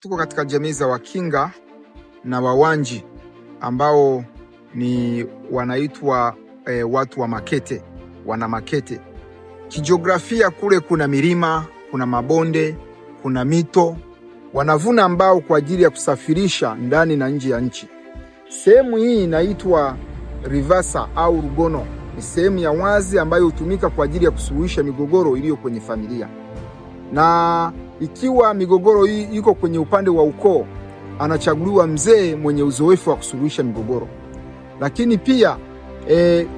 Tuko katika jamii za Wakinga na Wawanji ambao ni wanaitwa watu wa Makete, wana Makete. Kijiografia kule kuna milima, kuna mabonde, kuna mito. Wanavuna mbao kwa ajili ya kusafirisha ndani na nje ya nchi. Sehemu hii inaitwa Rivasa au Rugono. Ni sehemu ya wazi ambayo hutumika kwa ajili ya kusuluhisha migogoro iliyo kwenye familia, na ikiwa migogoro hii iko kwenye upande wa ukoo, anachaguliwa mzee mwenye uzoefu wa kusuluhisha migogoro. Lakini pia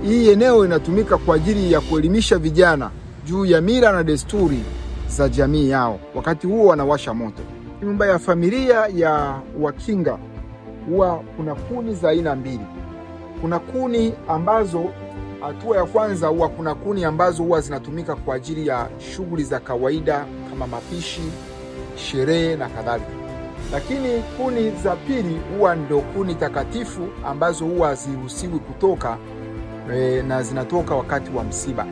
hii eneo inatumika kwa ajili ya kuelimisha vijana juu ya mila na desturi za jamii yao. Wakati huo wanawasha moto. Nyumba ya familia ya Wakinga huwa kuna kuni za aina mbili. Kuna kuni ambazo, hatua ya kwanza, huwa kuna kuni ambazo huwa zinatumika kwa ajili ya shughuli za kawaida kama mapishi, sherehe na kadhalika. Lakini kuni za pili huwa ndo kuni takatifu ambazo huwa haziruhusiwi kutoka na zinatoka wakati wa msiba.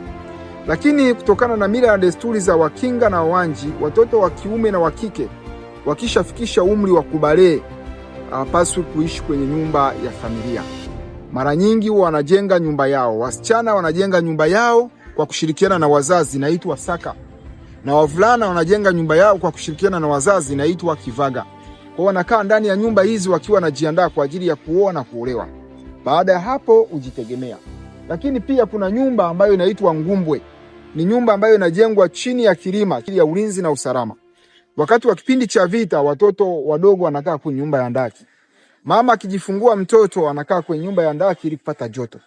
Lakini kutokana na mila na desturi za Wakinga na Wawanji, watoto wa kiume na wa kike wakishafikisha umri wa kubalee hawapaswi kuishi kwenye nyumba ya familia. Mara nyingi huwa wanajenga nyumba yao. Wasichana wanajenga nyumba yao kwa kushirikiana na wazazi, inaitwa saka, na wavulana wanajenga nyumba yao kwa kushirikiana na wazazi, inaitwa kivaga. Kwa wanakaa ndani ya nyumba hizi wakiwa wanajiandaa kwa ajili ya kuoa na kuolewa. Baada ya hapo hujitegemea. Lakini pia kuna nyumba ambayo inaitwa ngumbwe. Ni nyumba ambayo inajengwa chini ya kilima ya ulinzi na usalama. Wakati wa kipindi cha vita, watoto wadogo wanakaa kwenye nyumba ya ndaki. Mama akijifungua mtoto anakaa kwenye nyumba ya ndaki ili kupata joto.